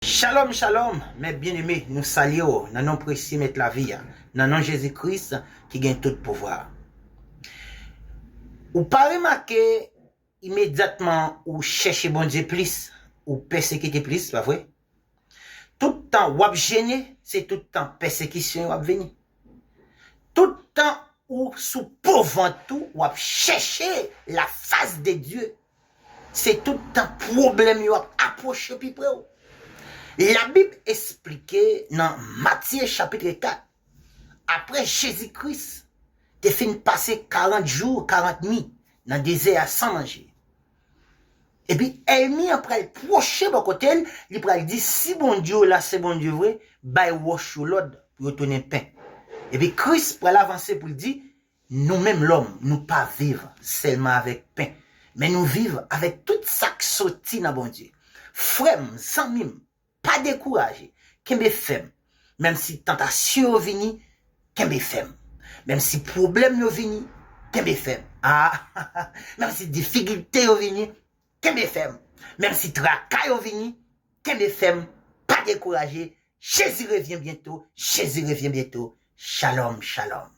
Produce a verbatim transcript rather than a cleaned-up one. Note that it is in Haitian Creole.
Shalom, shalom, mes bien-aimés, nou salye w nan non presye Mèt lavi a, nan non Jezi Kris ki gen tout pouvwa. Ou pa remake imedyatman ou chèche Bondye plis, ou pèsekite plis, pa vre? Tout tan w ap jene, se tout tan pèsekisyon yo ap vini. Tout tan ou sou po vant ou, w ap chèche la face de Dieu. Se tout tan pwoblèm yo ap apwoche pi pre w. Labib esplike nan Matye chapit kat, apre Jezi Kris te fin pase karant jou, karant nwi nan dezè a san manje. Epi ènmi an pral pwoche bò kote l, li pral di, "Si Bondye w la se Bondye vre, bay wòch yo lòd pou yo tounen pen." Epi Kris pral avanse pou l di, "Nou menm lòm, nou pa viv sèlman avèk pen, men nou viv avèk tout sa k soti nan Bondye." Frè m, zanmi m, pa dekouraje, kenbe fèm. Menm si tantasyon yo vini, kenbe fèm. Menm si pwoblèm yo vini, kenbe fèm. Ah, menm si difikilte yo vini, kenbe fèm. Menm si traka yo vini, kenbe fèm. Pa dekouraje. Jezi revyen byento. Jezi revyen byento. Shalom, shalom.